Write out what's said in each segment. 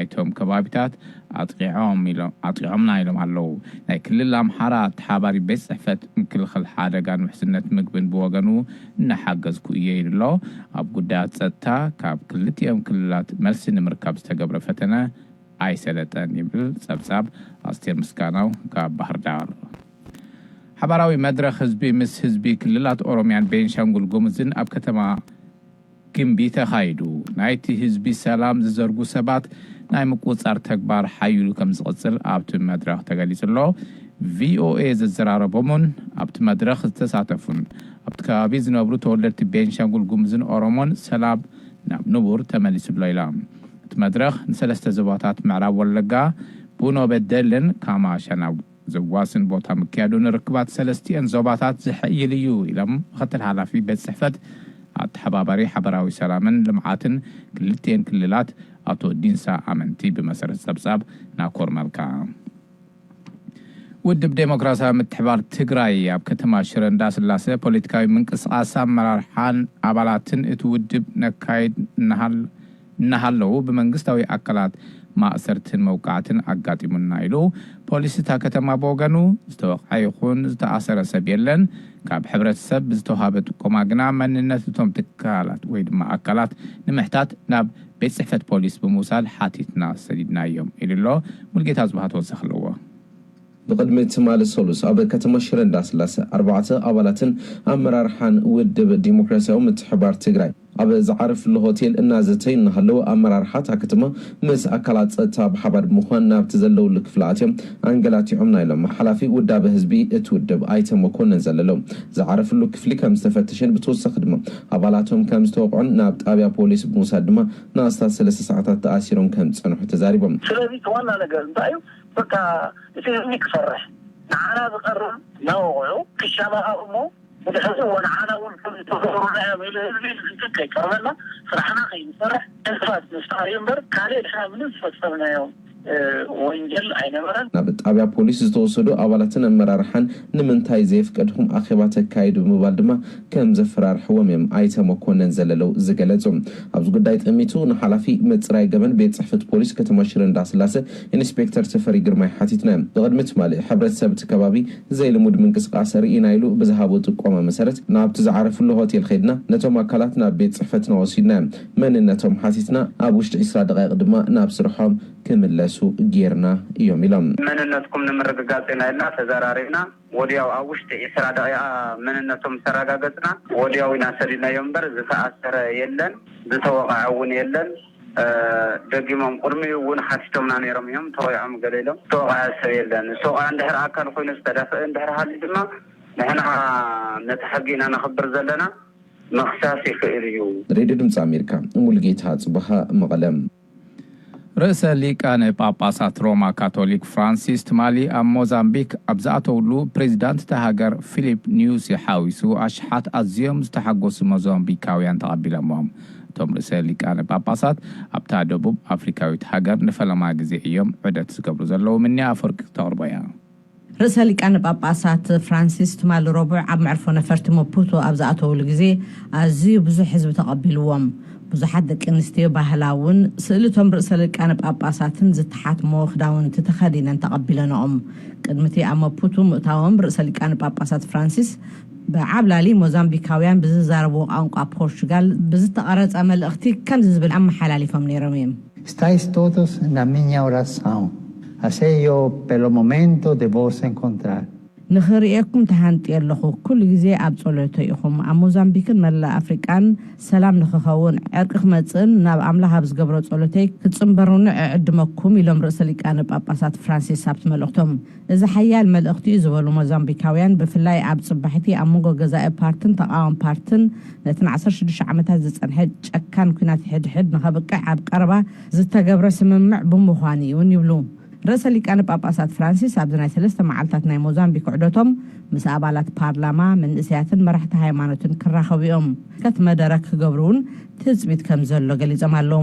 እቶም ከባቢታት ኣጥቂዖም ኢሎም ኣጥቂዖምና ኢሎም ኣለዉ። ናይ ክልል ኣምሓራ ኣተሓባሪ ቤት ጽሕፈት ምክልኻል ሓደጋን ውሕስነት ምግብን ብወገኑ እናሓገዝኩ እየ ኢሉ ኣሎ። ኣብ ጉዳያት ጸጥታ ካብ ክልቲኦም ክልላት መልሲ ንምርካብ ዝተገብረ ፈተነ ኣይሰለጠን ይብል ጸብጻብ ኣስቴር ምስጋናው ካብ ባህር ዳር። ሓባራዊ መድረኽ ህዝቢ ምስ ህዝቢ ክልላት ኦሮሚያን ቤንሻንጉል ጉምዝን ኣብ ከተማ ግንቢ ተኻይዱ። ናይቲ ህዝቢ ሰላም ዝዘርጉ ሰባት ናይ ምቁጻር ተግባር ሓይሉ ከም ዝቕጽል ኣብቲ መድረኽ ተገሊጹ ኣሎ። ቪኦኤ ዘዘራረቦምን ኣብቲ መድረኽ ዝተሳተፉን ኣብቲ ከባቢ ዝነብሩ ተወለድቲ ቤንሻንጉል ጉምዝን ኦሮሞን ሰላም ናብ ንቡር ተመሊሱ ኣሎ ኢላ። እቲ መድረኽ ንሰለስተ ዞባታት ምዕራብ ወለጋ፣ ቡኖ በደልን ካማሻን ኣብ ዘዋስን ቦታ ምክያዱ ንርክባት ሰለስቲኤን ዞባታት ዝሕይል እዩ ኢሎም ምክትል ሓላፊ ቤት ጽሕፈት ኣተሓባባሪ ሓበራዊ ሰላምን ልምዓትን ክልቲኤን ክልላት ኣቶ ዲንሳ ኣመንቲ ብመሰረት ጸብጻብ ናኮር መልካ። ውድብ ዴሞክራሲያዊ ምትሕባር ትግራይ ኣብ ከተማ ሽረ እንዳስላሰ ፖለቲካዊ ምንቅስቃስ ኣመራርሓን ኣባላትን እቲ ውድብ ነካይድ እናሃል- እናሃለዉ ብመንግስታዊ ኣካላት ማእሰርትን መውቃዕትን ኣጋጢሙና ኢሉ። ፖሊስ እታ ከተማ ብወገኑ ዝተወቕዐ ይኹን ዝተኣሰረ ሰብ የለን። ካብ ሕብረተሰብ ብዝተዋሃበ ጥቆማ ግና መንነት እቶም ትካላት ወይ ድማ ኣካላት ንምሕታት ናብ ቤት ጽሕፈት ፖሊስ ብምውሳድ ሓቲትና ሰዲድናዮም ኢሉ ኣሎ። ሙልጌታ ዝበሃት ወሰኽ ኣለዎ። ብቕድሚ ትማሊ ሰሉስ ኣብ ከተማ ሽረ እንዳስላሰ ኣርባዕተ ኣባላትን ኣመራርሓን ውድብ ዲሞክራሲያዊ ምትሕባር ትግራይ ኣብ ዝዓረፍሉ ሆቴል እናዘተዩ እናሃለዉ ኣመራርሓ እታ ከተማ ምስ ኣካላት ጸጥታ ብሓባር ብምዃን ናብቲ ዘለውሉ ክፍሊ ኣትዮም ኣንገላቲዖምና ኢሎም ሓላፊ ውዳበ ህዝቢ እቲ ውድብ ኣይተ መኮነን ዘለለው። ዝዓረፍሉ ክፍሊ ከም ዝተፈተሸን ብተወሳኺ ድማ ኣባላቶም ከም ዝተወቕዑን ናብ ጣብያ ፖሊስ ብምውሳድ ድማ ንኣስታት ሰለስተ ሰዓታት ተኣሲሮም ከም ዝጸንሑ ተዛሪቦም። ስለዚ እቲ ዋና ነገር እንታይ እዩ? በቃ እቲ ህዝቢ ክፈርሕ ንዓና ዝቐርብ እናወቕዑ ክሻባሃብ እሞ ብድሕሪኡ ንዓና እውን ከም ዝተፈሩና እዮም ኢሉ ህዝቢ ንክንትን ከይቀርበና ስራሕና ከይንሰርሕ ዕንቅፋት ምፍጣር እዩ እምበር ካልእ ድሕና ምንም ዝፈጸምናዮ ወንጀል ኣይነበረን። ናብ ጣብያ ፖሊስ ዝተወሰዱ ኣባላትን ኣመራርሓን ንምንታይ ዘየፍቀድኹም ኣኼባ ተካይዱ ብምባል ድማ ከም ዘፈራርሕዎም እዮም ኣይተ መኮነን ዘለለው ዝገለጹ። ኣብዚ ጉዳይ ጠሚቱ ንሓላፊ ምጽራይ ገበን ቤት ጽሕፈት ፖሊስ ከተማ ሽረ እንዳስላሰ ኢንስፔክተር ተፈሪ ግርማይ ሓቲትና። ብቕድሚ ትማሊ ሕብረተሰብ እቲ ከባቢ ዘይልሙድ ምንቅስቃስ ርኢና ኢሉ ብዝሃቦ ጥቆማ መሰረት ናብቲ ዝዓረፍሉ ሆቴል ከይድና ነቶም ኣካላት ናብ ቤት ጽሕፈትና ወሲድና መንነቶም ሓቲትና ኣብ ውሽጢ ዕስራ ደቃይቕ ድማ ናብ ስርሖም ክምለሱ ጌርና እዮም ኢሎም። መንነትኩም ንምርግጋጽ ኢና ኢልና ተዘራሪብና ወዲያው ኣብ ውሽጢ ዕስራ ደቂቃ መንነቶም ምስ ኣረጋገጽና ወዲያው ኢና ሰዲድናዮም እምበር ዝተኣሰረ የለን፣ ዝተወቕዐ እውን የለን። ደጊሞም ቅድሚኡ እውን ሓቲቶምና ነይሮም እዮም። ተወቂዖም ገለ ኢሎም ዝተወቕዐ ሰብ የለን። ዝተወቕዐ እንድሕር ኣካል ኮይኑ ዝተደፍአ እንድሕር ሃልዩ ድማ ንሕና ነቲ ሕጊ ኢና ነኽብር ዘለና። ምኽሳስ ይኽእል እዩ። ሬድዮ ድምፂ ኣሜሪካ ሙሉጌታ ጽበሃ መቐለ። ርእሰ ሊቃነ ጳጳሳት ሮማ ካቶሊክ ፍራንሲስ ትማሊ ኣብ ሞዛምቢክ ኣብ ዝኣተውሉ ፕሬዚዳንት እታ ሃገር ፊሊፕ ኒዩሲ ሓዊሱ ኣሽሓት ኣዝዮም ዝተሓጎሱ ሞዛምቢካውያን ተቐቢሎምዎም። እቶም ርእሰ ሊቃነ ጳጳሳት ኣብታ ደቡብ ኣፍሪካዊት ሃገር ንፈለማ ግዜ እዮም ዑደት ዝገብሩ ዘለዉ። ምንያ ኣፈወርቂ ክተቕርቦ እያ። ርእሰ ሊቃነ ጳጳሳት ፍራንሲስ ትማሊ ረቡዕ ኣብ መዕርፎ ነፈርቲ መፑቶ ኣብ ዝኣተውሉ ግዜ ኣዝዩ ብዙሕ ህዝቢ ተቐቢልዎም። ብዙሓት ደቂ ኣንስትዮ ባህላውን ስእሊ እቶም ርእሰ ሊቃነ ጳጳሳትን ዝተሓትሞ ክዳውንቲ ተኸዲነን ተቐቢለንኦም። ቅድሚ እቲ ኣብ መፑቱ ምእታዎም ርእሰ ሊቃነ ጳጳሳት ፍራንሲስ ብዓብላሊ ሞዛምቢካውያን ብዝዛረብዎ ቋንቋ ፖርቹጋል ብዝተቐረጸ መልእኽቲ ከምዚ ዝብል ኣመሓላሊፎም ነይሮም እዮም። Estáis todos na minha oração. Así yo pelo momento de vos encontrar. ንኽርእየኩም ተሃንጥየ ኣለኹ። ኩሉ ግዜ ኣብ ጸሎተይ ኢኹም። ኣብ ሞዛምቢክን መላእ ኣፍሪቃን ሰላም ንኽኸውን፣ ዕርቂ ክመጽእን ናብ ኣምላኽ ኣብ ዝገብሮ ጸሎተይ ክትጽንበሩኒ እዕድመኩም ኢሎም ርእሰ ሊቃነ ጳጳሳት ፍራንሲስ ኣብቲ መልእኽቶም። እዚ ሓያል መልእኽቲ እዩ ዝበሉ ሞዛምቢካውያን ብፍላይ ኣብ ጽባሒቲ ኣብ መንጎ ገዛኢ ፓርትን ተቓዋሚ ፓርትን ነቲ ን ዓሰርተ ሽዱሽተ ዓመታት ዝጸንሐ ጨካን ኲናት ሕድሕድ ንኸብቅዕ ኣብ ቀረባ ዝተገብረ ስምምዕ ብምዃኑ እዩውን ይብሉ። ርእሰ ሊቃነ ጳጳሳት ፍራንሲስ ኣብዚ ናይ ሰለስተ መዓልታት ናይ ሞዛምቢክ ዑደቶም ምስ ኣባላት ፓርላማ፣ መንእሰያትን መራሕቲ ሃይማኖትን ክራኸቡ እዮም። ከት መደረ ክገብሩ እውን ትጽቢት ከም ዘሎ ገሊጾም ኣለዉ።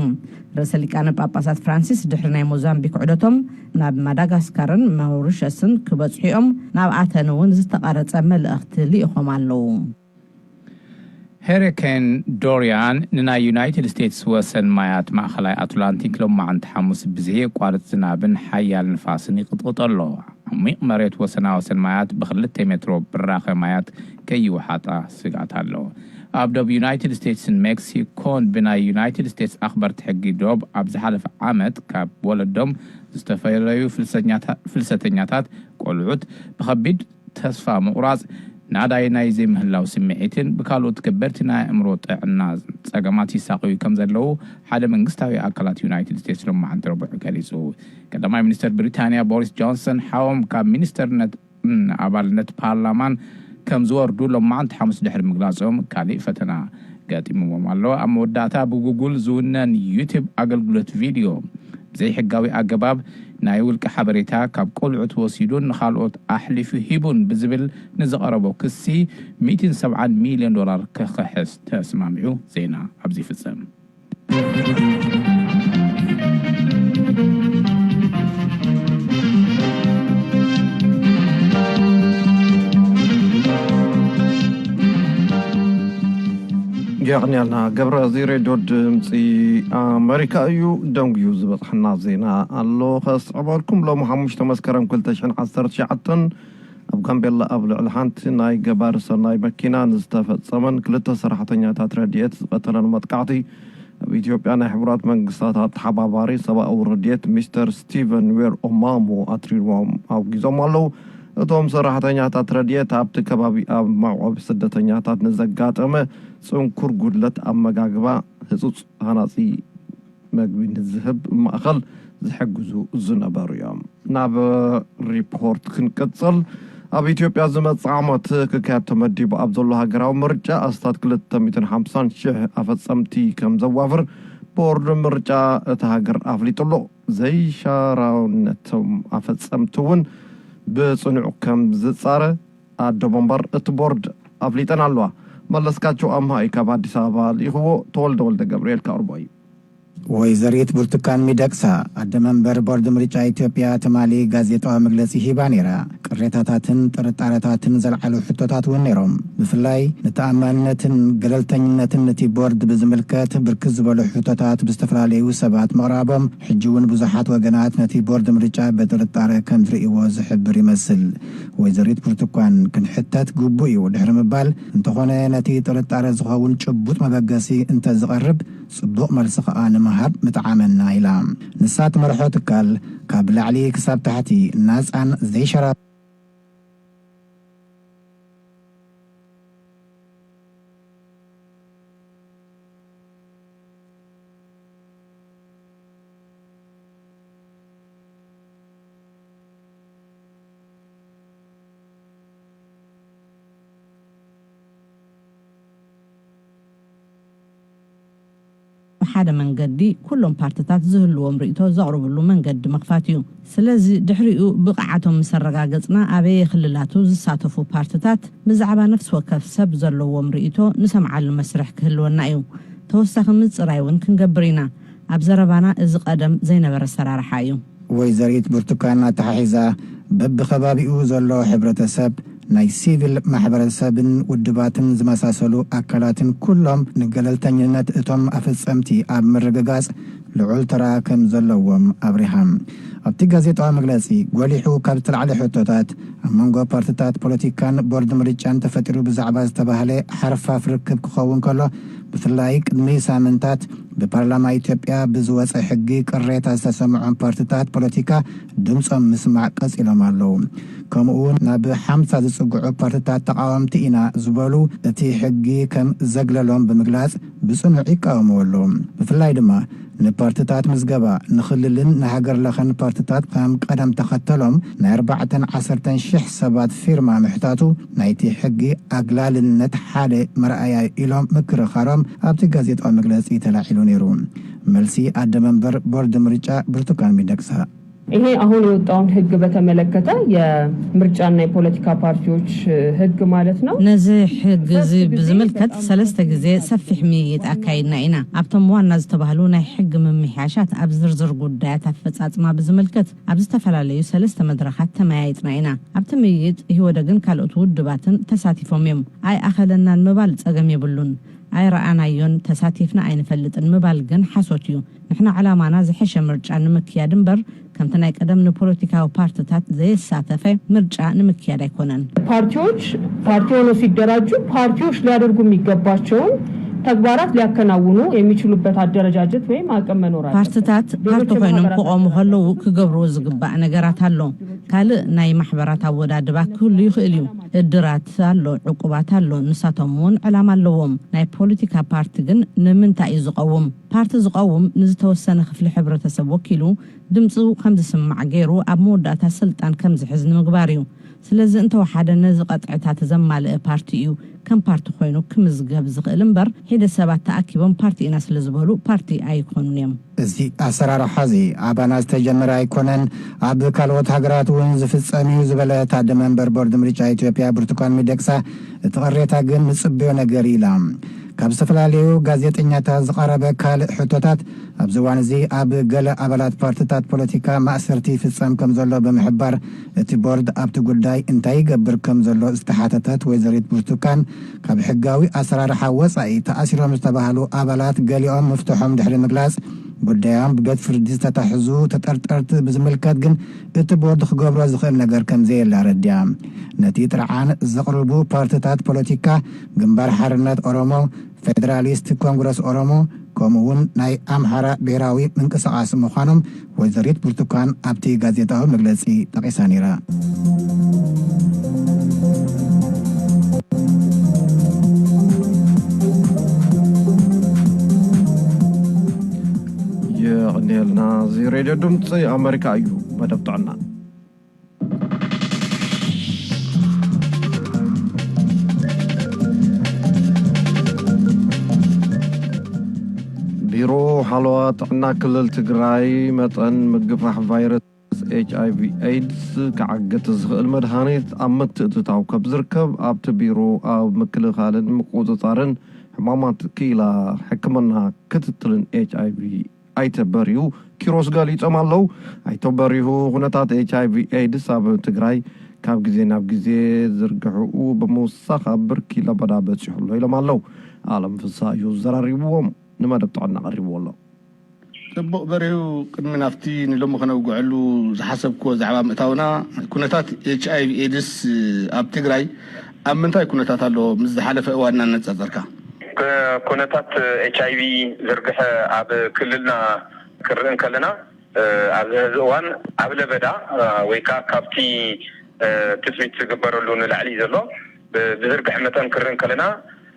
ርእሰ ሊቃነ ጳጳሳት ፍራንሲስ ድሕሪ ናይ ሞዛምቢክ ዑደቶም ናብ ማዳጋስካርን ማውሪሸስን ክበጽሑ እዮም። ናብ ኣተን እውን ዝተቐረጸ መልእኽቲ ልኢኾም ኣለዉ። ሄሪኬን ዶሪያን ንናይ ዩናይትድ ስቴትስ ወሰን ማያት ማእኸላይ ኣትላንቲክ ሎማዓንቲ ሓሙስ ብዘየቋርጽ ዝናብን ሓያል ንፋስን ይቕጥቕጦ ኣሎ። ዓሚቕ መሬት ወሰናወሰን ማያት ብክልተ ሜትሮ ብራኸ ማያት ከይወሓጣ ስግኣት ኣሎ። ኣብ ዶብ ዩናይትድ ስቴትስን ሜክሲኮን ብናይ ዩናይትድ ስቴትስ ኣኽበርቲ ሕጊ ዶብ ኣብ ዝሓለፈ ዓመት ካብ ወለዶም ዝተፈለዩ ፍልሰኛታ-፣ ፍልሰተኛታት ቆልዑት ብኸቢድ ተስፋ ምቑራጽ፣ ናዳይ ናይ ዘይምህላው ስምዒትን ብካልኦት ከበድቲ ናይ ኣእምሮ ጥዕና ጸገማት ይሳቐዩ ከም ዘለዉ ሓደ መንግስታዊ ኣካላት ዩናይትድ ስቴትስ ሎማዓንቲ ረቡዕ ገሊጹ። ቀዳማይ ሚኒስተር ብሪታንያ ቦሪስ ጆንሰን ሓዎም ካብ ሚኒስተርነት፣ ም፣ ኣባልነት ፓርላማን ከም ዝወርዱ ሎማዓንቲ ሓሙስ ድሕሪ ምግላጾም፣ ካሊእ ፈተና ገጢምዎም ኣሎ። ኣብ መወዳእታ ብጉጉል ዝውነን ዩቱብ ኣገልግሎት ቪድዮ ብዘይሕጋዊ ኣገባብ ናይ ውልቂ ሓበሬታ ካብ ቆልዑት ወሲዱን ንኻልኦት ኣሕሊፉ ሂቡን ብዝብል ንዝቐረቦ ክሲ ሚእትን ሰብዓን ሚልዮን ዶላር ክኽሕስ ተስማሚዑ። ዜና ኣብዚ ይፍጸም። የቕንያልና ገብረ፣ እዚ ሬድዮ ድምፂ ኣመሪካ እዩ። ደንጉዩ ዝበፅሐና ዜና ኣሎ ከስዕበልኩም። ሎሚ ሓሙሽተ መስከረም ክልተ ሽሕን ዓሰርተ ትሽዓተን ኣብ ጋምቤላ ኣብ ልዕሊ ሓንቲ ናይ ገባሪ ሰናይ መኪና ንዝተፈጸመን ክልተ ሰራሕተኛታት ረድኤት ዝቐተለን መጥቃዕቲ ኣብ ኢትዮጵያ ናይ ሕቡራት መንግስታት ኣተሓባባሪ ሰብኣዊ ረድኤት ሚስተር ስቲቨን ዌር ኦማሞ ኣትሪሮም ኣውጊዞም ኣለዉ። እቶም ሰራሕተኛታት ረድኤት ኣብቲ ከባቢ ኣብ መዕቆቢ ስደተኛታት ንዘጋጠመ ጽንኩር ጉድለት ኣመጋግባ ህጹጽ ሃናጺ መግቢ ንዝህብ ማእኸል ዝሕግዙ ዝነበሩ እዮም። ናብ ሪፖርት ክንቅጽል። ኣብ ኢትዮጵያ ዝመጽእ ዓመት ክካየድ ተመዲቡ ኣብ ዘሎ ሃገራዊ ምርጫ ኣስታት ክልተ ሚእትን ሓምሳን ሽሕ ኣፈጸምቲ ከም ዘዋፍር ቦርድ ምርጫ እታ ሃገር ኣፍሊጡ ኣሎ። ዘይሻራውነቶም ኣፈጸምቲ እውን ብጽኑዕ ከም ዝጻረ ኣዶ መንበር እቲ ቦርድ ኣፍሊጠን ኣለዋ። መለስካቸው ኣምሃ እዩ ካብ ኣዲስ ኣበባ ልኢኽዎ። ተወልደ ወልደ ገብርኤል ከቕርቦ እዩ። ወይዘሪት ብርቱካን ሚደቅሳ፣ ኣደ መንበር ቦርድ ምርጫ ኢትዮጵያ፣ ትማሊ ጋዜጣዊ መግለጺ ሂባ ነይራ። ቅሬታታትን ጥርጣረታትን ዘልዓሉ ሕቶታት እውን ነይሮም። ብፍላይ ንተኣማንነትን ገለልተኝነትን እቲ ቦርድ ብዝምልከት ብርክት ዝበሉ ሕቶታት ብዝተፈላለዩ ሰባት ምቕራቦም፣ ሕጂ እውን ብዙሓት ወገናት ነቲ ቦርድ ምርጫ ብጥርጣረ ከም ዝርእይዎ ዝሕብር ይመስል። ወይዘሪት ብርቱካን፣ ክንሕተት ግቡእ እዩ ድሕሪ ምባል፣ እንተኾነ ነቲ ጥርጣረ ዝኸውን ጭቡጥ መበገሲ እንተዝቐርብ፣ ጽቡቕ መልሲ ከኣ ንምሃብ ምጥዓመና ኢላ። ንሳ ትመርሖ ትካል ካብ ላዕሊ ክሳብ ታሕቲ ናጻን ዘይሸራ ብሓደ መንገዲ ኩሎም ፓርትታት ዝህልዎም ርእይቶ ዘቕርብሉ መንገዲ ምኽፋት እዩ። ስለዚ ድሕሪኡ ብቕዓቶም ምስ ኣረጋገጽና ኣበየ ክልላቱ ዝሳተፉ ፓርትታት ብዛዕባ ነፍሲ ወከፍ ሰብ ዘለዎም ርእይቶ ንሰምዓሉ መስርሕ ክህልወና እዩ። ተወሳኺ ምጽራይ እውን ክንገብር ኢና። ኣብ ዘረባና እዚ ቀደም ዘይነበረ ኣሰራርሓ እዩ። ወይዘሪት ብርቱካን ኣተሓሒዛ፣ በብኸባቢኡ ዘሎ ሕብረተሰብ፣ ናይ ሲቪል ማሕበረሰብን ውድባትን ዝመሳሰሉ ኣካላትን ኩሎም ንገለልተኝነት እቶም ኣፈጸምቲ ኣብ ምርግጋጽ ልዑል ተራ ከም ዘለዎም ኣብሪሃ። ኣብቲ ጋዜጣዊ መግለጺ ጎሊሑ ካብ ዝተላዕለ ሕቶታት፣ ኣብ መንጎ ፓርትታት ፖለቲካን ቦርድ ምርጫን ተፈጢሩ ብዛዕባ ዝተባህለ ሓርፋፍ ርክብ ክኸውን ከሎ፣ ብፍላይ ቅድሚ ሳምንታት ብፓርላማ ኢትዮጵያ ብዝወጸ ሕጊ ቅሬታ ዝተሰምዖም ፓርትታት ፖለቲካ ድምጾም ምስማዕ ቀጺሎም ኣለዉ። ከምኡ እውን ናብ ሓምሳ ዝጽግዑ ፓርትታት ተቓወምቲ ኢና ዝበሉ እቲ ሕጊ ከም ዘግለሎም ብምግላጽ ብጽኑዕ ይቃወምዎ ኣለዉ። ብፍላይ ድማ ንፓርትታት ምዝገባ ንክልልን ንሃገር ለኸን ፓርትታት ከም ቀደም ተኸተሎም ናይ ኣርባዕተን ዓሰርተን ሽሕ ሰባት ፊርማ ምሕታቱ ናይቲ ሕጊ ኣግላልነት ሓደ መርኣያ ኢሎም ምክርኻሮም ኣብቲ ጋዜጣዊ መግለጺ ተላዒሉ ነይሩ። መልሲ ኣደ መንበር ቦርድ ምርጫ ብርቱካን ሚደቅሳ። ይሄ አሁን የወጣውን ህግ በተመለከተ የምርጫና የፖለቲካ ፓርቲዎች ህግ ማለት ነው። ነዚ ሕግ እዚ ብዝምልከት ሰለስተ ግዜ ሰፊሕ ምይይጥ ኣካይድና ኢና። ኣብቶም ዋና ዝተባህሉ ናይ ሕጊ ምምሕያሻት ኣብ ዝርዝር ጉዳያት ኣፈጻጽማ ብዝምልከት ኣብ ዝተፈላለዩ ሰለስተ መድረኻት ተመያይጥና ኢና። ኣብቲ ምይይጥ ኢህወደግን ካልኦት ውድባትን ተሳቲፎም እዮም። ኣይኣኸለናን ምባል ጸገም የብሉን። ኣይረኣናዮን፣ ተሳቲፍና ኣይንፈልጥን ምባል ግን ሓሶት እዩ። ንሕና ዕላማና ዝሐሸ ምርጫ ንምክያድ እምበር፣ ከምቲ ናይ ቀደም ንፖለቲካዊ ፓርትታት ዘየሳተፈ ምርጫ ንምክያድ ኣይኮነን። ፓርቲዎች ፓርቲ ሆነው ሲደራጁ ፓርቲዎች ሊያደርጉ የሚገባቸውን ተግባራት ሊያከናውኑ የሚችሉበት አደረጃጀት ወይም አቅም መኖር አለበት። ፓርትታት ፓርቲ ሌሎች ኮይኖም የማህበራት ክቆሙ ከለዉ ክገብርዎ ዝግባእ ነገራት ኣሎ። ካልእ ናይ ማሕበራት ኣወዳድባ ክህሉ ይኽእል እዩ። እድራት ኣሎ፣ ዕቁባት ኣሎ፣ ንሳቶም እውን ዕላማ ኣለዎም። ናይ ፖለቲካ ፓርቲ ግን ንምንታይ እዩ ዝቐውም? ፓርቲ ዝቐውም ንዝተወሰነ ክፍሊ ሕብረተሰብ ወኪሉ ድምፁ ከም ዝስማዕ ገይሩ ኣብ መወዳእታ ስልጣን ከም ዝሕዝ ንምግባር እዩ። ስለዚ እንተወሓደ ነዚ ቀጥዕታት ዘማልአ ፓርቲ እዩ ከም ፓርቲ ኮይኑ ክምዝገብ ዝኽእል እምበር፣ ሒደ ሰባት ተኣኪቦም ፓርቲ ኢና ስለ ዝበሉ ፓርቲ ኣይኮኑን እዮም። እዚ ኣሰራርሓ እዚ ኣባና ዝተጀመረ ኣይኮነን፣ ኣብ ካልኦት ሃገራት እውን ዝፍጸም እዩ ዝበለ ታደ መንበር ቦርድ ምርጫ ኢትዮጵያ ብርቱካን ሚደቅሳ፣ እቲ ቅሬታ ግን ንጽበዮ ነገር ኢላ። ካብ ዝተፈላለዩ ጋዜጠኛታት ዝቐረበ ካልእ ሕቶታት፣ ኣብዚ እዋን እዚ ኣብ ገለ ኣባላት ፓርትታት ፖለቲካ ማእሰርቲ ይፍጸም ከም ዘሎ ብምሕባር፣ እቲ ቦርድ ኣብቲ ጉዳይ እንታይ ይገብር ከም ዘሎ ዝተሓተተት ወይዘሪት ብርቱካን፣ ካብ ሕጋዊ ኣሰራርሓ ወጻኢ ተኣሲሮም ዝተባህሉ ኣባላት ገሊኦም ምፍትሖም ድሕሪ ምግላጽ፣ ጉዳዮም ብቤት ፍርዲ ዝተታሕዙ ተጠርጠርቲ ብዝምልከት ግን እቲ ቦርድ ክገብሮ ዝኽእል ነገር ከም ዘየለ ኣረዲኣ። ነቲ ጥርዓን ዘቕርቡ ፓርትታት ፖለቲካ ግንባር ሓርነት ኦሮሞ፣ ፌደራሊስት ኮንግረስ ኦሮሞ፣ ከምኡ እውን ናይ ኣምሓራ ብሔራዊ ምንቅስቓስ ምዃኖም ወይዘሪት ብርቱካን ኣብቲ ጋዜጣዊ መግለጺ ጠቒሳ ነይራ። የቐንየልና። እዚ ሬድዮ ድምፂ ኣመሪካ እዩ። መደብ ጥዕና። ቢሮ ሓለዋ ጥዕና ክልል ትግራይ መጠን ምግፋሕ ቫይረስ ኤች ኣይ ቪ ኤድስ ክዓግት ዝኽእል መድሃኒት ኣብ ምትእትታው ከም ዝርከብ ኣብቲ ቢሮ ኣብ ምክልኻልን ምቁጽጻርን ሕማማት ክኢላ ሕክምና ክትትልን ኤች ኣይ ቪ ኣይተ በሪሁ ኪሮስ ገሊጾም ኣለዉ። ኣይተ በሪሁ፣ ኩነታት ኤች ኣይ ቪ ኤድስ ኣብ ትግራይ ካብ ግዜ ናብ ግዜ ዝርግሕኡ ብምውሳኽ ኣብ ብርኪ ለበዳ በጺሑ ኣሎ ኢሎም ኣለዉ። ኣለም ፍስሃ እዩ ዘራሪብዎም፣ ንመደብ ጥዕና ቀሪብዎ ኣሎ። ጽቡቕ በሪሁ፣ ቅድሚ ናብቲ ንሎሚ ከነውግዐሉ ዝሓሰብክዎ ዛዕባ ምእታውና፣ ኩነታት ኤች ኣይ ቪ ኤድስ ኣብ ትግራይ ኣብ ምንታይ ኩነታት ኣሎ ምስ ዝሓለፈ እዋን እናነጻጸርካ? ክ-፣ ኩነታት ኤች ኣይ ቪ ዝርግሐ ኣብ ክልልና ክርኢ እንከለና፣ እ፣ ኣብዚ ሕዚ እዋን ኣብ ለበዳ፣ እ፣ ወይ ከኣ ካብቲ፣ እ፣ ትጽቢት ዝግበረሉ ንላዕሊ ዘሎ ብ-፣ ብዝርግሐ መጠን ክርኢ እንከለና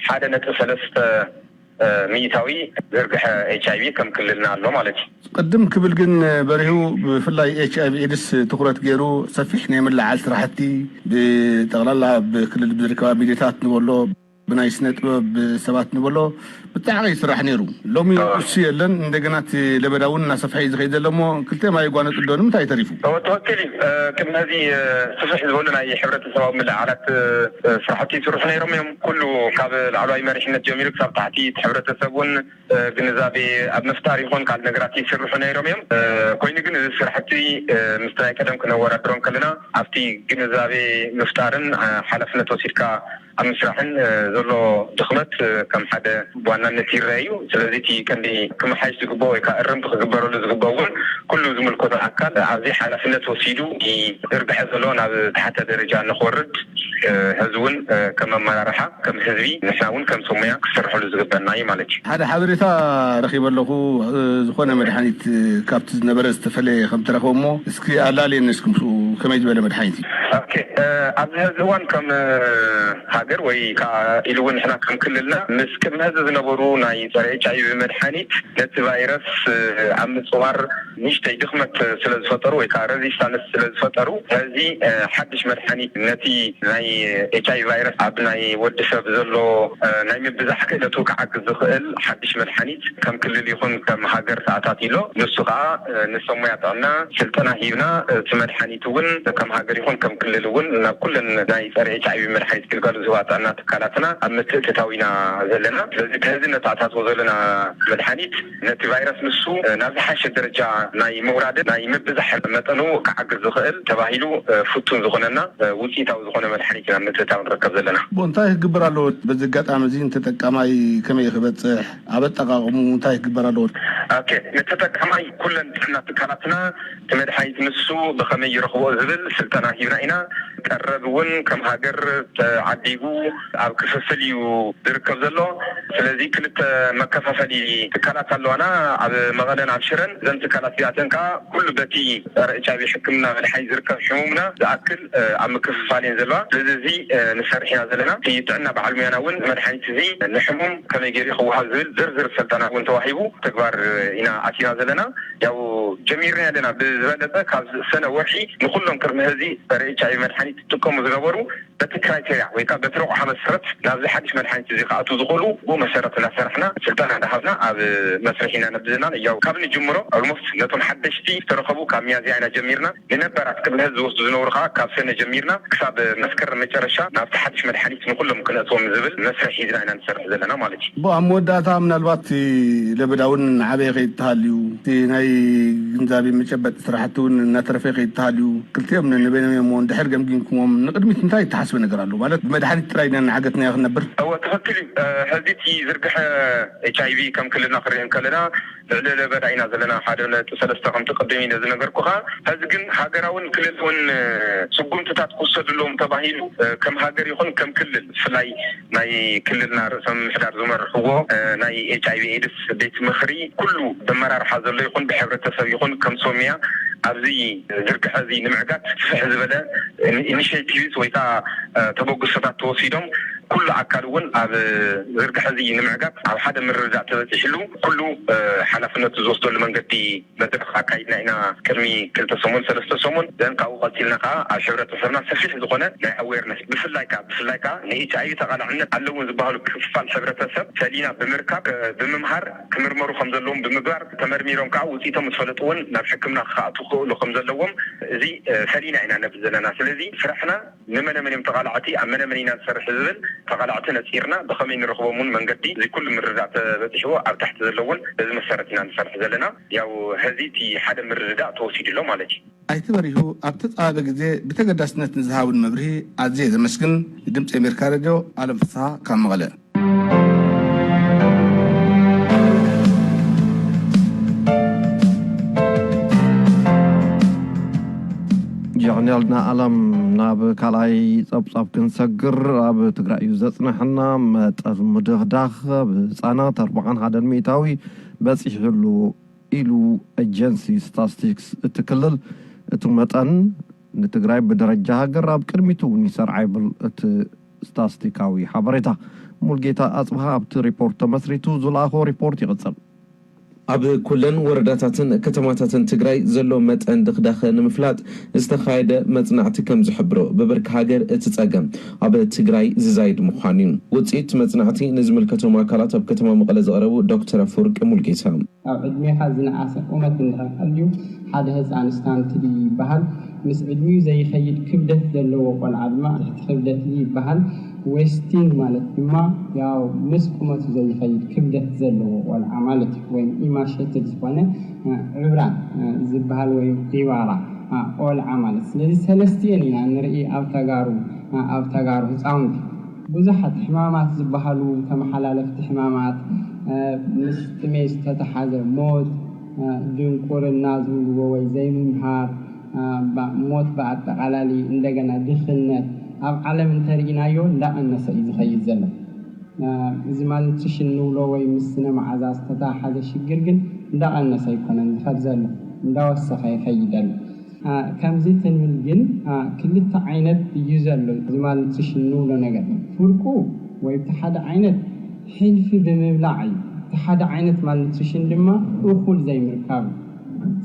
ሓደ ነጥቢ ሰለስተ፣ እ፣ ሚእታዊ ዝርግሐ ኤች ኣይ ቪ ከም ክልልና ኣሎ ማለት እዩ። ቅድም ክብል ግን በሪሁ ብፍላይ ኤች ኣይ ቪ ኤድስ ትኹረት ገይሩ ሰፊሕ ናይ ምልዓል ስራሕቲ ብጠቕላላ ብክልል ብዝርከባ ሚዲያታት ንበሎ ብናይ ስነ ጥበብ ሰባት ንበሎ ብጣዕሚ ይስራሕ ነይሩ። ሎሚ እሱ የለን። እንደገና እቲ ለበዳ እውን እናሰፍሐ እዩ ዝኸይድ ዘሎ እሞ ክልተ ማይ ይጓነጽ ዶ ንምንታይ ተሪፉ? እወ፣ ትኽክል እዩ። እ፣ ቅድሚ ሕዚ፣ እ፣ ስፍሕ ዝበሉ ናይ ሕብረተሰባዊ ምልዕዓላት፣ እ፣ ስራሕቲ ይስርሑ ነይሮም እዮም። ኩሉ ካብ ላዕለዋይ መሪሕነት ጀሚሩ ክሳብ ታሕቲ እቲ ሕብረተሰብ እውን፣ እ፣ ግንዛቤ ኣብ ምፍጣር ይኹን ካልእ ነገራት ይስርሑ ነይሮም እዮም። እ፣ ኮይኑ ግን እዚ ስራሕቲ፣ እ፣ ምስቲ ናይ ቀደም ክነወዳድሮ እንከለና ኣብቲ ግንዛቤ ምፍጣርን፣ እ፣ ሓላፍነት ወሲድካ ኣብ ምስራሕን፣ እ፣ ዘሎ ድኽመት፣ እ፣ ከም ሓደ ብዋናነት ይረአ እዩ። ስለዚ እቲ ቀንዲ ክመሓየሽ ዝግብኦ ወይ ከዓ እርምቲ ክግበረሉ ዝግብኦ እውን ኩሉ ዝምልከቶ ኣካል ኣብዚ ሓላፍነት ወሲዱ እቲ ዝርግሐ ዘሎ ናብ ተሓተ ደረጃ ንክወርድ፣ እ፣ ሕዚ እውን፣ እ፣ ከም ኣመራርሓ፣ ከም ህዝቢ፣ ንሕና እውን ከም ሰሙያ ክስርሐሉ ዝግበና እዩ ማለት እዩ። ሓደ ሓበሬታ ረኺበ ኣለኹ፣ እ፣ ዝኾነ መድሓኒት፣ እ፣ ካብቲ ዝነበረ ዝተፈለየ ከም ትረኽቦ እሞ እስኪ ኣላልየኒ እስኪ ምስኡ ከመይ ዝበለ መድሓኒት እዩ? ኦኬ፣ እ፣ ኣብዚ ሕዚ እዋን ከም፣ እ፣ ሃገር ወይ ከዓ ኢሉ እውን ንሕና ከም ክልልና ምስ ቅድሚ ሕዚ ዝነበሩ ናይ ጸረ ኤች ኣይ ቪ መድሓኒት ነቲ ቫይረስ፣ እ፣ ኣብ ምጽዋር ንእሽተይ ድኽመት ስለ ዝፈጠሩ ወይ ከዓ ረዚስታንስ ስለ ዝፈጠሩ፣ ሕዚ፣ እ፣ ሓድሽ መድሓኒት ነቲ ናይ ኤች ኣይ ቪ ቫይረስ ኣብ ናይ ወዲ ሰብ ዘሎ፣ እ፣ ናይ ምብዛሕ ክእለቱ ክዓግዝ ዝኽእል ሓድሽ መድሓኒት ከም ክልል ይኹን ከም ሃገር ተኣታቲሎ። ንሱ ከዓ፣ እ፣ ንሰሙያ ጥዕና ስልጠና ሂብና፣ እቲ መድሓኒት እውን ከም ሃገር ይኹን ከም ክልል እውን ናብ ኩለን ናይ ጸረ ኤች ኣይቪ መድሓኒት ግልጋሎት ዝህባ ጥዕና ትካላትና ኣብ ምትእትታው ኢና ዘለና። ስለዚ እቲ ሕዚ ነተኣታትቦ ዘለና መድሓኒት ነቲ ቫይረስ ንሱ ናብ ዝሓሸ ደረጃ ናይ ምውራድን ናይ ምብዛሕ መጠኑ ክዓግዝ ዝኽእል ተባሂሉ ፍቱን ዝኾነና ውፅኢታዊ ዝኾነ መድሓኒት ኢና ምትእትታው ንርከብ ዘለና። እንታይ ክግበር ኣለዎ? በዚ ኣጋጣሚ እዚ ንተጠቃማይ ከመይ ክበፅሕ፣ ኣብ ኣጠቃቅሙ እንታይ ክግበር ኣለዎ? ኦኬ፣ ንተጠቃማይ ኩለን ጥዕና ትካላትና እቲ መድሓኒት ንሱ ብኸመይ ይረኽቦ ዝብል ስልጠና ሂብና ኢና። ቀረብ እውን ከም ሃገር ተዓዲጉ ኣብ ክፍፍል እዩ ዝርከብ ዘሎ። ስለዚ ክልተ መከፋፈሊ ትካላት ኣለዋና፣ ኣብ መቐለን ኣብ ሽረን። እዘን ትካላት እዚኣተን ከዓ ኩሉ በቲ ጸረ ኤች ኣይቪ ሕክምና መድሓኒት ዝርከብ ሕሙምና ዝኣክል ኣብ ምክፍፋል እየን ዘለዋ። ስለዚ እዚ ንሰርሕ ኢና ዘለና። እቲ ጥዕና በዓል ሙያና እውን መድሓኒት እዚ ንሕሙም ከመይ ገይሩ ክወሃብ ዝብል ዝርዝር ስልጠና እውን ተዋሂቡ ተግባር ኢና ኣቲና ዘለና። ያው ጀሚርና ኣለና። ብዝበለፀ ካብ ሰነ ወርሒ ንኩሎም ቅድሚ ሕዚ ጸረ ኤች ኣይቪ መድሓኒት ዝጥቀሙ ዝነበሩ በቲ ክራይቴርያ ወይ ከዓ በቲ ረቑሓ መሰረት ናብዚ ሓድሽ መድሓኒት እዚ ክኣትዉ ዝኽእሉ ብኡ መሰረት እናሰራሕና ስልጠና እንዳሃብና ኣብ መስርሕ ኢና ነብዝና። ያው ካብ ንጅምሮ ኦልሞስት ነቶም ሓደሽቲ ዝተረኸቡ ካብ ሚያዝያ ኢና ጀሚርና። ንነባራት ቅድሚ ሕዚ ዝወስዱ ዝነበሩ ከዓ ካብ ሰነ ጀሚርና ክሳብ መስከረም መጨረሻ ናብቲ ሓድሽ መድሓኒት ንኩሎም ክነእትዎም ዝብል መስርሕ ሒዝና ኢና ንሰርሕ ዘለና ማለት እዩ። ብኣብ መወዳእታ ምናልባት እቲ ለበዳ እውን ዓበየ ከይተሃልዩ፣ እቲ ናይ ግንዛቤ መጨበጢ ስራሕቲ እውን እናተረፈ ከይተሃልዩ፣ ክልቲኦም ነንበይኖም እዮም እሞ እንድሕር ገምጊምኩሞም ንቅድሚት እንታይ እተሓስበ ነገር ኣሎ? ማለት ብመድሓኒት ጥራይ ኢና እናዓገትናዮ ክንነብር? እወ፣ ትኽክል እዩ። እ፣ ሕዚ እቲ ዝርግሐ ኤች ኣይ ቪ ከም ክልልና ክሪኦ እንከለና ልዕሊ ለበዳ ኢና ዘለና፣ ሓደ ነጥቢ ሰለስተ ከምቲ ቅድም ኢለ ዝነገርኩኻ። ሕዚ ግን ሃገራውን ክልላውን፣ እ፣ ስጉምትታት ክውሰዱ ኣለዎም ተባሂሉ፣ እ፣ ከም ሃገር ይኹን ከም ክልል፣ ብፍላይ ናይ ክልልና ርእሰ ምምሕዳር ዝመርሕዎ፣ እ፣ ናይ ኤች ኣይ ቪ ኤድስ ቤት ምኽሪ ኩሉ ብመራርሓ ዘሎ ይኹን ብሕብረተሰብ ይኹን ከም ሶምያ ኣብዚ ዝርግሐ እዚ ንምዕጋት ስፍሕ ዝበለ ኢኒሽቲቭስ ወይ ከዓ፣ እ፣ ተበግሶታት ተወሲዶም ኩሉ ኣካል እውን ኣብ ዝርግሐ እዚ ንምዕጋት ኣብ ሓደ ምርድዳእ ተበፂሕሉ ኩሉ፣ እ፣ ሓላፍነቱ ዝወስደሉ መንገዲ መድረኽ ኣካይድና ኢና ቅድሚ ክልተ ሰሙን፣ ሰለስተ ሰሙን። ዘን ካብኡ ቀፂልና ከዓ ኣብ ሕብረተሰብና ሰፊሕ ዝኾነ ናይ ኣዌርነስ፣ ብፍላይ ከዓ፣ ብፍላይ ከዓ ን ኤች ኣይ ቪ ተቓላዕነት ኣለውን ዝበሃሉ ክፋል ሕብረተሰብ ፈሊና ብምርካብ፣ እ፣ ብምምሃር ክምርመሩ ከም ዘለዎም ብምግባር፣ ተመርሚሮም ከዓ ውፅኢቶም ምስ ፈለጡ እውን ናብ ሕክምና ክኣትዉ ክኽእሉ ከም ዘለዎም፣ እዚ፣ እ፣ ፈሊና ኢና ነብል ዘለና። ስለዚ ስራሕና ንመነመን እዮም ተቓላዕቲ፣ ኣብ መነመን ኢና ንሰርሕ ዝብል ተቓላዕቲ ነፂርና ብኸመይ ንረኽቦም እውን መንገዲ እዚ ኩሉ ምርዳእ ተበፂሕዎ ኣብ ታሕቲ ዘለውን በዚ መሰረት ኢና ንሰርሕ ዘለና። ያው ሕዚ እቲ ሓደ ምርድዳእ ተወሲዱ ኣሎ ማለት እዩ። ኣይተ በሪሁ ኣብ ተፃባበ ግዜ ብተገዳስነት ንዝሃቡን መብርሂ ኣዝየ ዘመስግን። ንድምፂ ኣሜሪካ ሬድዮ ኣለም ፍስሃ ካብ መቐለ። ጀርናልና ኣለም። ናብ ካልኣይ ጸብጻብ ክንሰግር፣ ኣብ ትግራይ እዩ ዘጽንሐና። መጠን ምድኽዳኽ ኣብ ህጻናት ኣርብዓን ሓደን ሚእታዊ በጺሑሉ ኢሉ ኤጀንሲ ስታስቲክስ እቲ ክልል። እቲ መጠን ንትግራይ ብደረጃ ሃገር ኣብ ቅድሚት እውን ይሰርዓ ይብል እቲ ስታስቲካዊ ሓበሬታ። ሙልጌታ ኣጽብሃ ኣብቲ ሪፖርት ተመስሪቱ ዝለኣኾ ሪፖርት ይቕጽል። ኣብ ኩለን ወረዳታትን ከተማታትን ትግራይ ዘሎ መጠን ድኽዳኸ ንምፍላጥ ዝተኻየደ መጽናዕቲ ከም ዝሕብሮ፣ ብብርኪ ሃገር እቲ ጸገም ኣብ ትግራይ ዝዛይድ ምዃኑ እዩ። ውጽኢት መጽናዕቲ ንዝምልከቶም ኣካላት ኣብ ከተማ መቐለ ዘቕረቡ ዶክተር ኣፈወርቂ ሙልጌታ። ኣብ ዕድሜኻ ዝነኣሰ ቁመት እንድሕር ሃልዩ፣ ሓደ ህፃን ስታንት ድዩ ይበሃል። ምስ ዕድሚኡ ዘይኸይድ ክብደት ዘለዎ ቆልዓ ድማ ትሕቲ ክብደት እዩ ይበሃል። ዌስቲንግ ማለት ድማ ያው ምስ ቁመቱ ዘይኸይድ ክብደት ዘለዎ ቆልዓ ማለት እዩ። ወይም ኢማሸትድ ዝኾነ፣ እ፣ ዕብራን፣ እ፣ ዝበሃል ወይም ዒባራ፣ እ፣ ቆልዓ ማለት። ስለዚ ሰለስቲኤን ኢና ንርኢ ኣብ ተጋሩ፣ እ፣ ኣብ ተጋሩ ህፃውንቲ። ብዙሓት ሕማማት ዝበሃሉ ተመሓላለፍቲ ሕማማት፣ እ፣ ምስ ጥሜት ዝተተሓዘ ሞት፣ እ፣ ድንቁርና ዝብልዎ ወይ ዘይምምሃር፣ እ፣ ባ-፣ ሞት ብኣጠቓላሊ፣ እንደገና ድኽነት ኣብ ዓለም እንተርኢናዮ እንዳቐነሰ እዩ ዝኸይድ ዘሎ። እ፣ እዚ ማልኑትሪሽን ንብሎ ወይ ምስ ስነ መዓዛ ዝተተሓሓዘ ሽግር ግን እንዳቐነሰ ኣይኮነን ዝኸድ ዘሎ፣ እንዳወሰኸ ይኸይድ ኣሎ። እ፣ ከምዚ ትንብል ግን፣ እ፣ ክልተ ዓይነት እዩ ዘሎ እዚ ማልኑትሪሽን ንብሎ ነገር። ፍርቁ ወይ እቲ ሓደ ዓይነት ሕልፊ ብምብላዕ እዩ። እቲ ሓደ ዓይነት ማልኑትሪሽን ድማ እኹል ዘይምርካብ እዩ።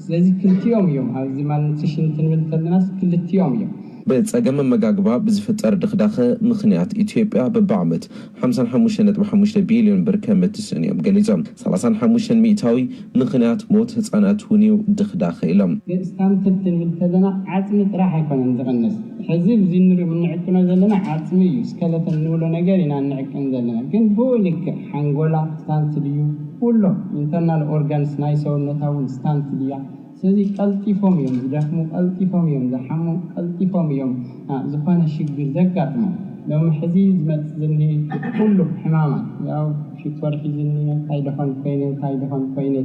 ስለዚ ክልቲኦም እዮም፣ ኣብዚ ማልኑትሪሽን ትንብል ተለናስ ክልቲኦም እዮም። ብጸገም ኣመጋግባ ብዝፍጠር ድኽዳኸ ምኽንያት ኢትዮጵያ በብዓመት ሓምሳን ሓሙሽተን ነጥቢ ሓሙሽተ ቢልዮን ብር ከም እትስእን እዮም ገሊጾም። ሰላሳን ሓሙሽተን ሚእታዊ ምኽንያት ሞት ህጻናት እውን እዩ ድኽዳኸ ኢሎም። ስታንትድ ክንብል ከለና ዓፅሚ ጥራሕ ኣይኮነን ዝቕንስ። ሕዚ እዚ ንሪኦ እንዕቅኖ ዘለና ዓፅሚ እዩ። ስከለተን እንብሎ ነገር ኢና እንዕቅን ዘለና። ግን ብኡ ልክዕ ሓንጎላ ስታንትድ እዩ። ኩሎም ኢንተርናል ኦርጋንስ ናይ ሰውነታ እውን ስታንትድ እያ። ስለዚ ቀልጢፎም እዮም ዝደኽሙ፣ ቀልጢፎም እዮም ዝሓሙ፣ ቀልጢፎም እዮም ዝኾነ ሽግር ዘጋጥሞም። ሎሚ ሕዚ ዝመፅእ ዝኒ ኩሉ ሕማማት ያው ሽኮር ሒዝኒ እንታይ ደኾን ኮይነ እንታይ ደኾን ኮይነ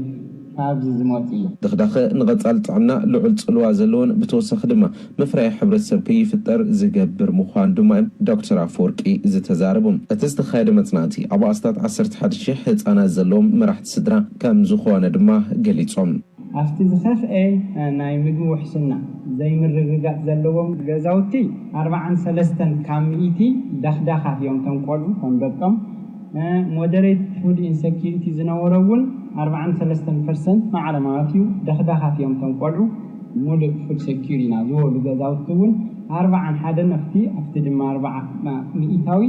ካብዚ ዝመፁ እዮም። ድኽዳኸ ንቐፃሊ ጥዕና ልዑል ፅልዋ ዘለዎን ብተወሳኺ ድማ መፍረያ ሕብረተሰብ ከይፍጠር ዝገብር ምዃን ድማ እዮም ዶክተር ኣፈወርቂ ዝተዛረቡ። እቲ ዝተኻየደ መፅናዕቲ ኣብ ኣስታት ዓሰርተ ሓደ ሽሕ ህፃናት ዘለዎም መራሕቲ ስድራ ከም ዝኾነ ድማ ገሊፆም። ኣብቲ ዝኸፍኤ ናይ ምግቢ ውሕስና ዘይምርግጋፅ ዘለዎም ገዛውቲ ኣርባዓን ሰለስተን ካብ ሚእቲ ዳኽዳኻት እዮም ተንቆልዑ ከም ደቆም። ሞደሬት ፉድ ኢንሰኪሪቲ ዝነበሮ እውን ኣርባዓን ሰለስተን ፐርሰንት ማዕረ ማለት እዩ። ደኽዳኻት እዮም ተንቆልዑ ሙሉእ ፉድ ሰኪር ኢና ዝበሉ ገዛውቲ እውን ኣርባዓን ሓደ ነፍቲ ኣብቲ ድማ ኣርባዓ ሚእታዊ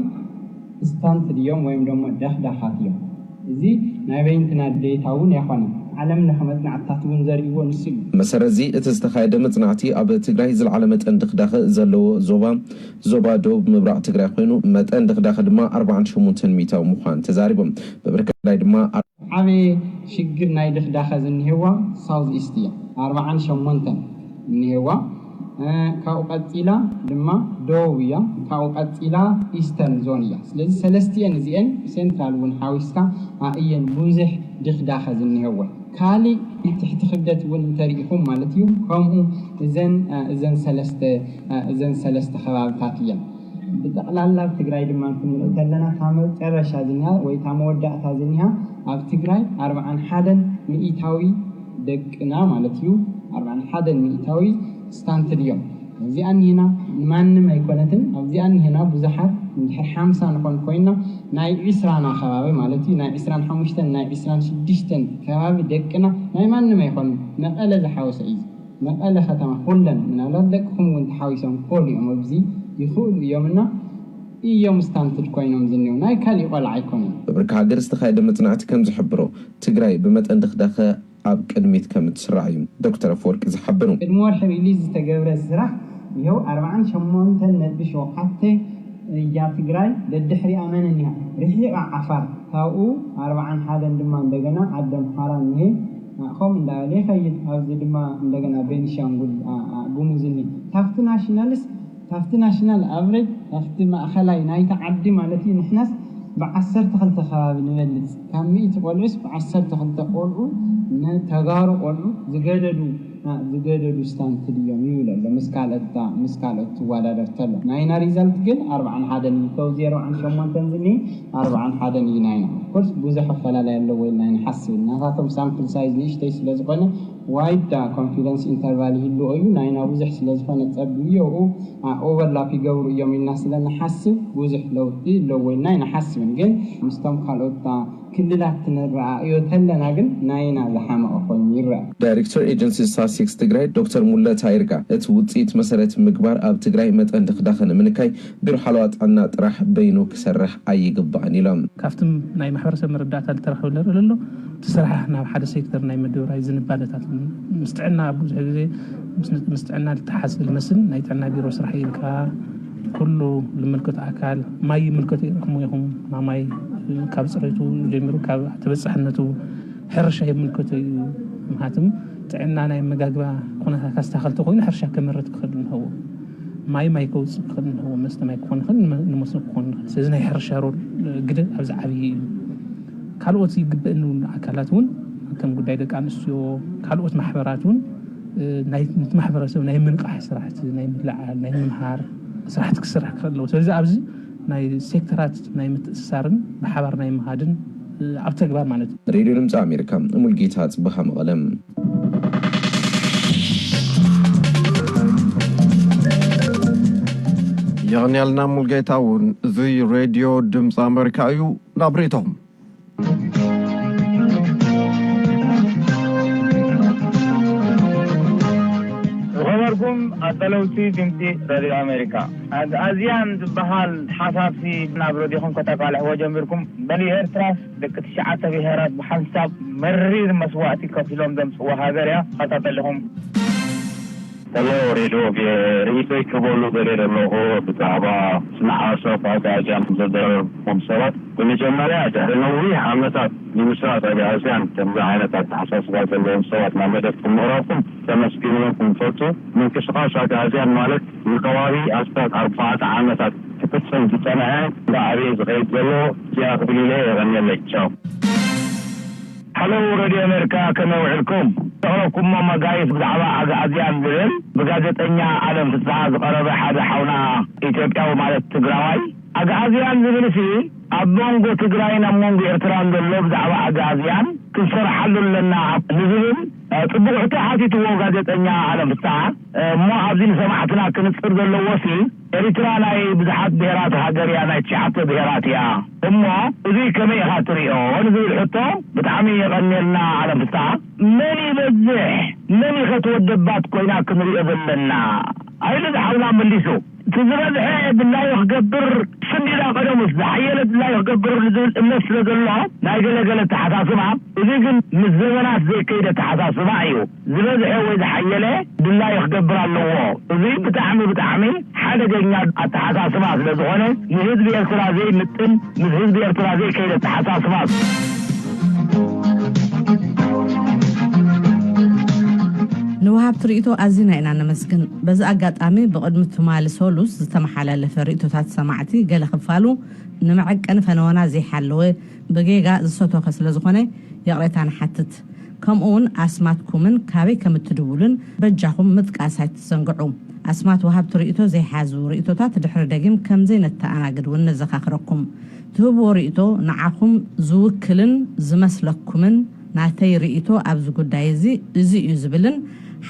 ስታንት ድዮም ወይም ደሞ ደኽዳኻት እዮም። እዚ ናይ በይንትና ዴታ እውን ኣይኮነን። ዓለም ለኸ መፅናዕትታት እውን ዘርእዎ ንሱ እዩ። መሰረት እዚ እቲ ዝተኻየደ መፅናዕቲ ኣብ ትግራይ ዝለዓለ መጠን ድኽዳኸ ዘለዎ ዞባ ዞባ ደቡብ ምብራቕ ትግራይ ኮይኑ መጠን ድኽዳኸ ድማ ኣርባዓን ሸሞንተን ሚእታዊ ምዃኑ ተዛሪቦም። ብብርኪ ትግራይ ድማ ዓበየ ሽግር ናይ ድኽዳኸ ዝኒሄዋ ሳውዝ ኢስት እያ። ኣርባዓን ሸሞንተን እኒሄዋ። ካብኡ ቀፂላ ድማ ደቡብ እያ። ካብኡ ቀፂላ ኢስተርን ዞን እያ። ስለዚ ሰለስቲኤን እዚኤን ሴንትራል እውን ሓዊስካ እየን ብዙሕ ድኽዳኸ ዝኒሄወን። ካሊእ ትሕቲ ክብደት እውን እንተሪኢኹም ማለት እዩ። ከምኡ እዘን እዘን ሰለስተ እዘን ሰለስተ ከባብታት እየን። ብጠቕላላ ኣብ ትግራይ ድማ ክንርኢ ከለና እታ መጨረሻ ዝኒሃ ወይ እታ መወዳእታ ዝኒሃ ኣብ ትግራይ ኣርባዓን ሓደን ሚእታዊ ደቅና ማለት እዩ። ኣርባዓን ሓደን ሚእታዊ ስታንትድ እዮም። ኣብዚኣ እኒህና ንማንም ኣይኮነትን። ኣብዚኣ እኒህና ብዙሓት እንድሕር ሓምሳ ንኾን ኮይና ናይ ዒስራና ከባቢ ማለት እዩ ናይ ዒስራን ሓሙሽተን ናይ ዒስራን ሽዱሽተን ከባቢ ደቅና ናይ ማንም ኣይኮኑን። መቐለ ዝሓወሰ እዩ። መቐለ ከተማ ኩለን ምናልባት ደቅኹም እውን ተሓዊሶም ክኾኑ እዮም ኣብዚ ይኽእሉ እዮም እና እዮም ስታንትድ ኮይኖም ዝኒው ናይ ካሊእ ቆልዓ ኣይኮኑን። ብብርኪ ሃገር ዝተኻየደ መፅናዕቲ ከም ዝሕብሮ ትግራይ ብመጠን ድኽዳኸ ኣብ ቅድሚት ከም እትስራዕ እዩ ዶክተር ኣፈወርቂ ዝሓብሩ። ቅድሚ ወርሒ ሪሊዝ ዝተገብረ ስራሕ ይኸው ኣርባዓን ሸሞንተን ነጥቢ ሸውዓተ እያ ትግራይ ደድሕሪኣ መን እኒሃ ርሒቓ ዓፋር ካብኡ ኣርባዓን ሓደን ድማ እንደገና ዓዲ ኣምሓራ እኒሄ ከምኡ እንዳበለ ይኸይድ ኣብዚ ድማ እንደገና ቤኒሻንጉል ጉሙዝ እኒሄ ካብቲ ናሽናልስ ካብቲ ናሽናል ኣቨሬጅ ካብቲ ማእኸላይ ናይቲ ዓዲ ማለት እዩ ንሕናስ ብዓሰርተ ክልተ ከባቢ ንበልፅ ካብ ሚእቲ ቆልዑስ ብዓሰርተ ክልተ ቆልዑ ንተጋሩ ቆልዑ ዝገደዱ ዝገደዱ ስታንት ድዮም ይብል ኣሎ ምስ ካልኦት ምስ ካልኦት ትወዳደር ተሎ ናይና ሪዛልት ግን ኣርባዓን ሓደን እዩ ካብዚ ኣርባዓን ሸሞንተን ዝኒ ኣርባዓን ሓደን እዩ ናይና ኮርስ ብዙሕ ኣፈላለይ ኣለዎ ኢልና ንሓስብ ናታቶም ሳምፕል ሳይዝ ንእሽተይ ስለ ዝኾነ ዋይዳ ኮንፊደንስ ኢንተርቫል ይህልዎ እዩ ናይና ብዙሕ ስለ ዝኾነ ፀቢብዮ ኡ ኦቨርላፕ ይገብሩ እዮም ኢልና ስለ ንሓስብ ብዙሕ ለውጢ ኣለዎ ኢልና ኣይንሓስብን ግን ምስቶም ካልኦት ክልላት ክንረኣእዮ ተለና ግን ናይና ዝሓመቐ ኮይኑ ይረአ። ዳይሬክተር ኤጀንሲ ስታትስቲክስ ትግራይ ዶክተር ሙለታ ይርጋ እቲ ውፅኢት መሰረት ምግባር ኣብ ትግራይ መጠን ድኽዳኸ ንምንካይ ቢሮ ሓለዋ ጥዕና ጥራሕ በይኑ ክሰርሕ ኣይግባእን ኢሎም። ካብቲ ናይ ማሕበረሰብ መረዳእታ ዝተረኸበ ንርኢ ኣሎ እቲ ስራሕ ናብ ሓደ ሴክተር ናይ ምድብራይ ዝንባለታት ምስ ጥዕና ብዙሕ ግዜ ምስ ጥዕና ዝተሓዝ ዝመስል ናይ ጥዕና ቢሮ ስራሕ ኢልካ ኩሉ ዝምልከቶ ኣካል ማይ ይምልከቶ ኢኹም ኢኹም ማማይ ካብ ፅሬቱ ጀሚሩ ካብ ተበፃሕነቱ ሕርሻ ይምልከቶ እዩ ምክንያቱም ጥዕና ናይ ኣመጋግባ ኩነታት ኣስተካከልቲ ኮይኑ ሕርሻ ከመርት ክኽእል ንህዎ ማይ ማይ ከውፅእ ክኽእል ንህዎ መስተ ማይ ክኾን ይኽእል ንመስኖ ክኾን ይኽእል ስለዚ ናይ ሕርሻ ሮል ግደ ኣብዚ ዓብዪ እዩ ካልኦት ይግበእኒ ኣካላት እውን ከም ጉዳይ ደቂ ኣንስትዮ ካልኦት ማሕበራት እውን ናይ ማሕበረሰብ ናይ ምንቃሕ ስራሕቲ ናይ ምልዓል ናይ ምምሃር ስራሕቲ ክስራሕ ክኽእል ኣለዎ ስለዚ ኣብዚ ናይ ሴክተራት ናይ ምትእስሳርን ብሓባር ናይ ምሃድን ኣብ ተግባር ማለት እዩ። ሬድዮ ድምፂ ኣሜሪካ ሙልጌታ ፅበሃ መቐለም። የቕንያልና ሙልጌታ እውን እዚ ሬድዮ ድምፂ ኣሜሪካ እዩ ናብ ርእቶም ኣዳለውቲ ድምፂ ሬድዮ ኣሜሪካ፣ ኣግኣዝያን ዝበሃል ሓሳብሲ ናብ ሬድዮኹም ከተቃልሕዎ ጀሚርኩም። በሊ ኤርትራስ ደቂ ትሽዓተ ብሄራት ብሓንሳብ መሪር መስዋእቲ ከፊሎም ዘምፅዋ ሃገር እያ። ተኸታተልኹም። ሄሎ ሬድዮ፣ ርእይቶይ ክበሉ ደልየ ዘለኹ ብዛዕባ ስነ ሓሳብ ኣግኣዝያን ዘዘራረብኩም ሰባት፣ ብመጀመርያ ድሕሪ ነዊሕ ዓመታት ንምስራት ኣግኣዝያን ከምዚ ዓይነት ኣተሓሳስባ ዘለዎም ሰባት ናብ መደብኩም ምቕራብኩም ከመስግንኩም ንፈቱ። ምንቅስቓስ ኣግኣዝያን ማለት ንከባቢ ኣስታት ኣርባዕተ ዓመታት ክፍጽም ዝጸንሐ፣ እንዳዓበየ ዝኸይድ ዘሎ እዚኣ ክብል ኢለ። የቐንየለይ። ቻው። ሃለው ሬድዮ ኣሜሪካ፣ ከመይ ውዕልኩም? ዘቕረብኩሞ መጋይት ብዛዕባ ኣግኣዝያን ዝብል ብጋዜጠኛ ኣለም ፍስሓ ዝቐረበ ሓደ ሓውና ኢትዮጵያዊ ማለት ትግራዋይ፣ ኣግኣዝያን ዝብልሲ ኣብ መንጎ ትግራይን ኣብ መንጎ ኤርትራን ዘሎ ብዛዕባ ኣግኣዝያን ክንሰርሓሉ ኣለና ንዝብል፣ እ፣ ጽቡቕ ሕቶ ሓቲትዎ ጋዜጠኛ ኣለም ፍስሓ። እሞ ኣብዚ ንሰማዕትና ክንጽር ዘለዎሲ፣ ኤሪትራ ናይ ብዙሓት ብሄራት ሃገር እያ፣ ናይ ትሽዓተ ብሄራት እያ። እሞ እዚ ከመይ ኢኻ ትሪኦ ንዝብል ሕቶ፣ ብጣዕሚ የቐንየልና ኣለም ፍስሓ። መን ይበዝሕ፣ መን ኢኸ ተወደባት ኮይና ክንሪኦ ዘለና? ኣይሉ ዝሓውና መሊሱ። እቲ ዝበዝሐ ድላዩ ክገብር ስንዲዳ ቀደሙስ ዝሓየለ ድላዩ ክገብር ዝብል እምነት ስለ ዘሎ ናይ ገለገለ ኣተሓሳስባ፣ እዚ ግን ምስ ዘመናት ዘይከይደ ኣተሓሳስባ እዩ። ዝበዝሐ ወይ ዝሓየለ ድላዩ ክገብር ኣለዎ። እዚ ብጣዕሚ ብጣዕሚ ሓደገኛ ኣተሓሳስባ ስለ ዝኾነ ንህዝቢ ኤርትራ ዘይምጥን፣ ምስ ህዝቢ ኤርትራ ዘይከይደ ኣተሓሳስባ። ንወሃብቲ ርእይቶ ኣዚና ኢና ነመስግን። በዚ ኣጋጣሚ ብቕድሚ ትማሊ ሰሉስ ዝተመሓላለፈ ርእይቶታት ሰማዕቲ ገለ ክፋሉ ንመዐቀኒ ፈነወና ዘይሓለወ ብጌጋ ዝሰቶኸ ስለ ዝኾነ ይቕሬታ ንሓትት። ከምኡ እውን ኣስማትኩምን ካበይ ከም እትድውሉን በጃኹም ምጥቃስ ኣይትዘንግዑ። ኣስማት ወሃብቲ ርእይቶ ዘይሓዙ ርእይቶታት ድሕሪ ደጊም ከም ዘይነተኣናግድ እውን ነዘኻኽረኩም። ትህብዎ ርእይቶ ንዓኹም ዝውክልን ዝመስለኩምን ናተይ ርእይቶ ኣብዚ ጉዳይ እዚ እዚ እዩ ዝብልን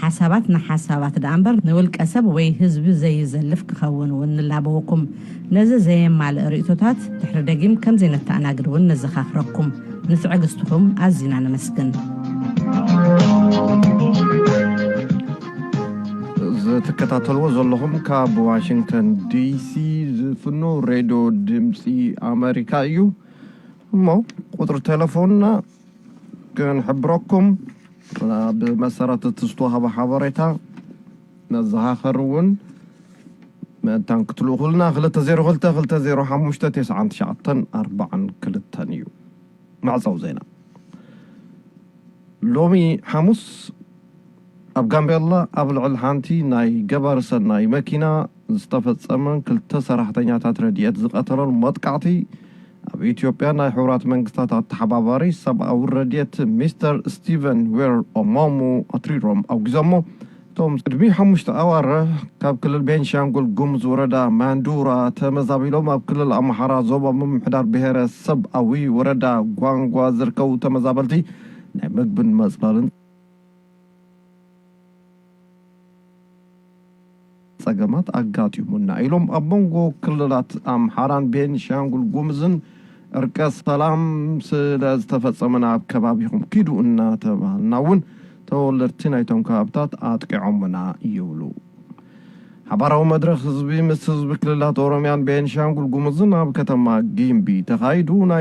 ሓሳባት ንሓሳባት ደኣ እምበር ንውልቀ ሰብ ወይ ህዝቢ ዘይዘልፍ ክኸውን እውን ንላበወኩም። ነዚ ዘየማልእ ርእይቶታት ድሕሪ ደጊም ከም ዘይነተኣናግድ እውን ነዘኻኽረኩም። ንትዕግስትኹም ኣዚና ነመስግን። ዝትከታተልዎ ዘለኹም ካብ ዋሽንግተን ዲሲ ዝፍኖ ሬድዮ ድምፂ ኣሜሪካ እዩ። እሞ ቁፅሪ ቴሌፎንና ክንሕብረኩም፣ ብመሰረት እቲ ዝተዋህበ ሓበሬታ መዘኻኸሪ እውን ምእንታን ክትልእኹልና፣ ክልተ ዜሮ ክልተ፣ ክልተ ዜሮ ሓሙሽተ፣ ተስዓን ትሽዓተን ኣርባዓን ክልተን እዩ። መዕጸዊ ዜና። ሎሚ ሓሙስ ኣብ ጋምቤላ ኣብ ልዕሊ ሓንቲ ናይ ገባሪ ሰናይ መኪና ዝተፈጸመን ክልተ ሰራሕተኛታት ረድኤት ዝቐተለን መጥቃዕቲ፣ ኣብ ኢትዮጵያ ናይ ሕቡራት መንግስታት ኣተሓባባሪ ሰብኣዊ ረድኤት ሚስተር ስቲቨን ዌር ኦሞሙ ኣትሪሮም ኣውጊዞሞ። እቶም ቅድሚ ሓሙሽተ ኣዋርሕ ካብ ክልል ቤንሻንጉል ጉሙዝ ወረዳ ማንዱራ ተመዛቢሎም ኣብ ክልል ኣምሓራ ዞባ ምምሕዳር ብሄረ ሰብኣዊ ወረዳ ጓንጓ ዝርከቡ ተመዛበልቲ ናይ ምግብን መጽለልን ጸገማት ኣጋጢሙና ኢሎም፣ ኣብ መንጎ ክልላት ኣምሓራን ቤንሻንጉል ጉሙዝን እርቀ ሰላም ስለ ዝተፈጸመ ናብ ከባቢኹም ኪዱ እናተባህልና እውን ተወለድቲ ናይቶም ከባብታት ኣጥቂዖምና ይብሉ። ሓባራዊ መድረኽ ህዝቢ ምስ ህዝቢ ክልላት ኦሮምያን ቤንሻንጉል ጉሙዝን ኣብ ከተማ ጊምቢ ተኻይዱ። ናይ